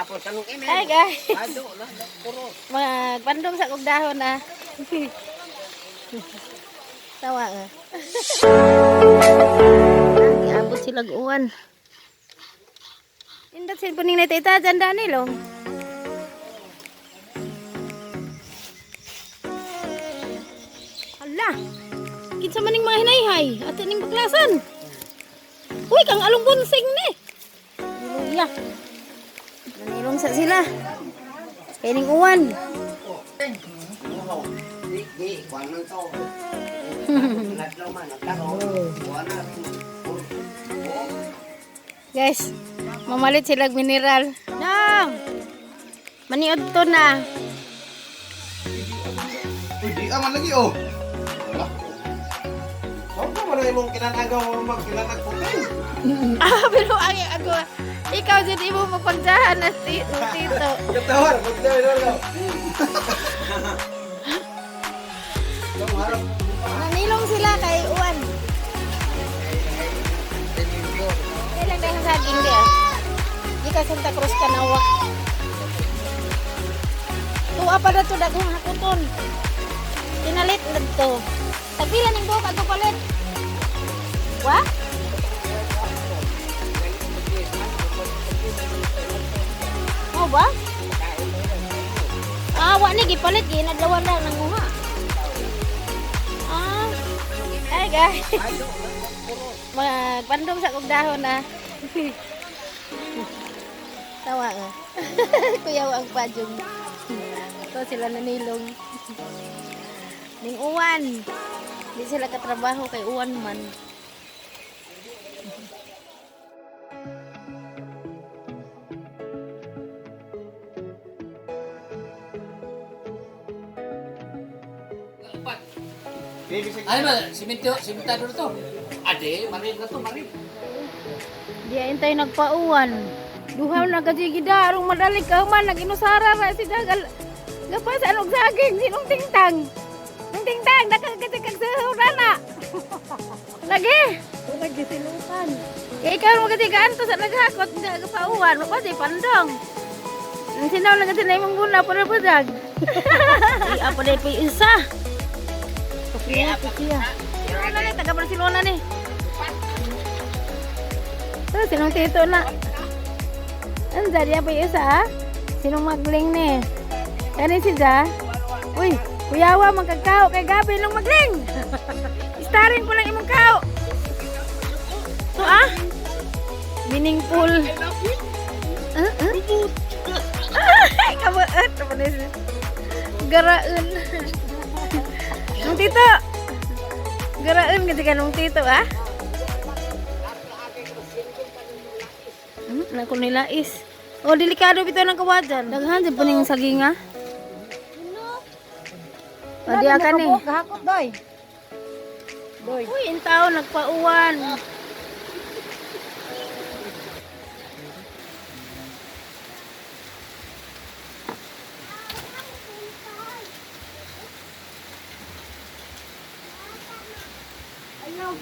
Tapos anong email? Hi guys. Ado na, puro. Magpandong sa kog dahon ah. Tawa ah. Giabot sila uwan. Indot sin puning na tita dyan Daniel oh. Ala. Kinsa man ning mga hinayhay ato ning baklasan. Uy, kang along bunsing ni. Hallelujah. Nanilong sa sila. Kay ning uwan. Di, di, kuan man to. Nadlaw man, nagkaroon. Kuan na. Guys, mamalit sila mineral. No! Maniod to na. Uy, di aman lagi oh. Wala. Saan ka man imong kinanagaw mo magkinanag puti? Ah, pero ang ako, ikaw dyan imo mapagdahan na tito. Katawan, pagdahan wala. Nanilong sila kay Uwan. Kailang dahil saging di ah. Di ka Santa Cruz Kanawa. Tuwa pa na to daghang hakuton. Pinalit na to. Tagpila ning buhok ato palit. Wa? Oh ba? Ah, wa ni gipalit ginadlawan lang nanguha. Ah. Hi guys. Magpandong sa kog dahon ah. Tawa ah. Kuyaw ang padyong. Ito sila nanilong. Ning uwan. Di sila katrabaho kay uwan man. Ano ba? Simento, simentado na to. Ade, marin na to, marin. Di ay tayo nagpauwan. Duha na kasi gida arong madali ka man naginusara ra si dagal. Gapas anong saging sinong tingtang. Nung tingtang dakag kasi kag sahura na. Lagi. Lagi silutan. Kay ikaw mo kasi kaanto sa naghakot nga gapauwan mo pa si pandong. Ang sinaw lang kasi na imong guna para padag. Ay apa dai pa isa. Sophia, Sophia. Barcelona ni, taga Barcelona ni. So, sinong tito na? Ang dali pa yung isa, ah? Sinong magling ni? Kani si Ja? Uy, kuyawa, magkakao kay Gabi nung magling. Starring ko lang imong kao. So, ah? Meaningful. Ah, ah? Ay, kabaat. Garaon. Nung tito. Garaon kasi ka nung tito, ah? Nako nilais. O, delikado bitaw ng kawajan. Daghan dyan po ning saging, ah. Pwede ka ni. Gahakot, doy. Doy. Uy, in tao, nagpauwan. Hello!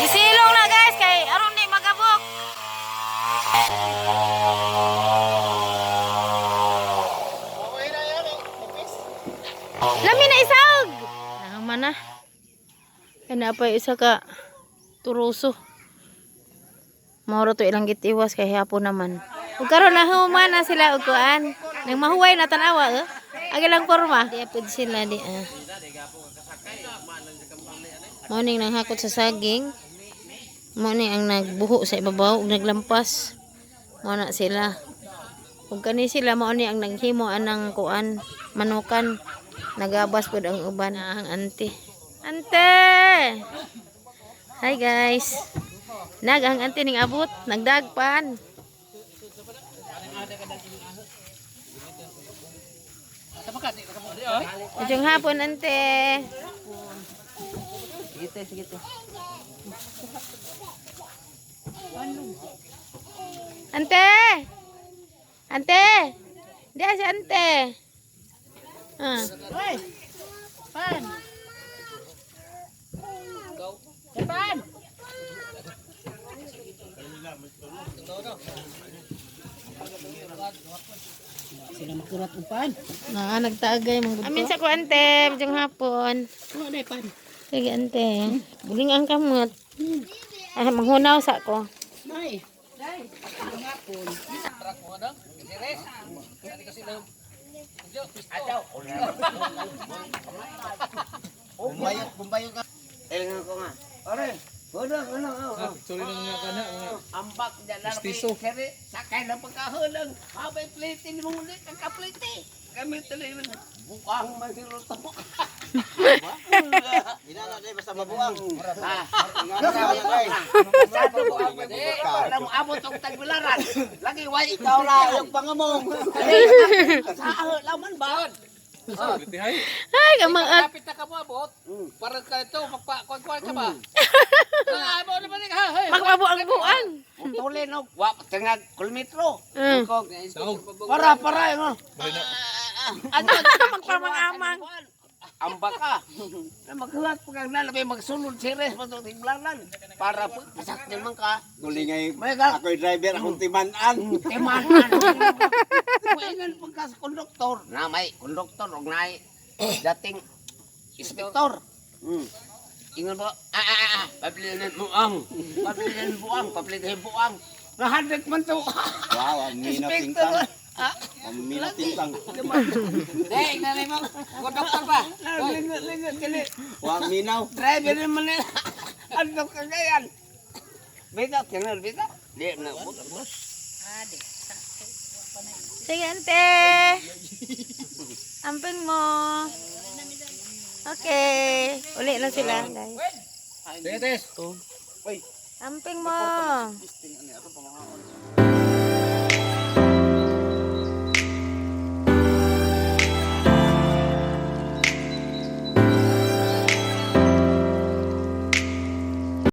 Gisilong na guys kay aron di magabok. Lami na isog. Naman na. Kaya pa isa ka turuso. Mauro to ilang gitiwas kay hapon naman. Ug karon na human na sila og kuan. Nang mahuway na tan-awa eh. Agi lang porma. Di apod sila di ah. Mao ning nanghakot sa saging. Mao ni ang nagbuho sa ibabaw ug naglampas. Mao na sila. Ug kani sila mao ni ang naghimo anang kuan manukan. Nagabas pud ang uban ang ante. Ante! Hi guys. Nag ang ante ning abot, nagdagpan. Maayong hapon, ante. Sige te, sige te. Ante! Ante! Di si ante. Ah. Hoy! Pan! Pan! Sila makurat og pan. Na, nagtaagay mong Amin sa ko, ante. Maayong hapon. Ano day pan? Sige, ante. Buling ang kamot. Ah, manghunaw sa ko. Nay. Day. Hapon. Kumbayot, kumbayot ka. Elingan ko nga. Ore, wala, wala. Sorry lang nga kana mga Ambak dyan lang. Mestizo. Kere, sakay na pagkahulang. Habay plate ni mong ulit, ang kaplate. Kami tuloy man. Bukang masiruto. Ginana day basta mabuang. Ha? Ginana Alam abot og tagbilaran. Lagi way Ikaw ra yung pangamong. Sa laman ba? Tihay. Ay, kamang Kapit na ka mo abot. Para ka ito magpa-kuan ka ba? Ah, mo naman ha. Hey. Magpabuang-buang. Mutuli no, wa tangag kilometro. Mm. Para para no. Ano? Magpamang-amang. Amba ka. Na maghuwat pa kang nalabay magsulod si Res pa tiblaran. Para pasak man ka. Gulingay May ka. ako'y driver akong timan-an. Timanan. Maingan pagka sa konduktor. Na may konduktor og naay dating inspektor. Ingon po, pabilinan buang. Pabilinan buang, pabilinan buang. Nahandek man to. Wow, ang minaw Inspektor. tintang. Ang minaw tintang. Dai, nalay mo. Konduktor ba? Lingot, gali. Wow, ang minaw. Driver naman nila. Ano kagayan? Bita, kinal, bita. Di na. Sige, ante. Amping mo. Okay. Uli na sila, guys. Sige, Tes. Amping mo.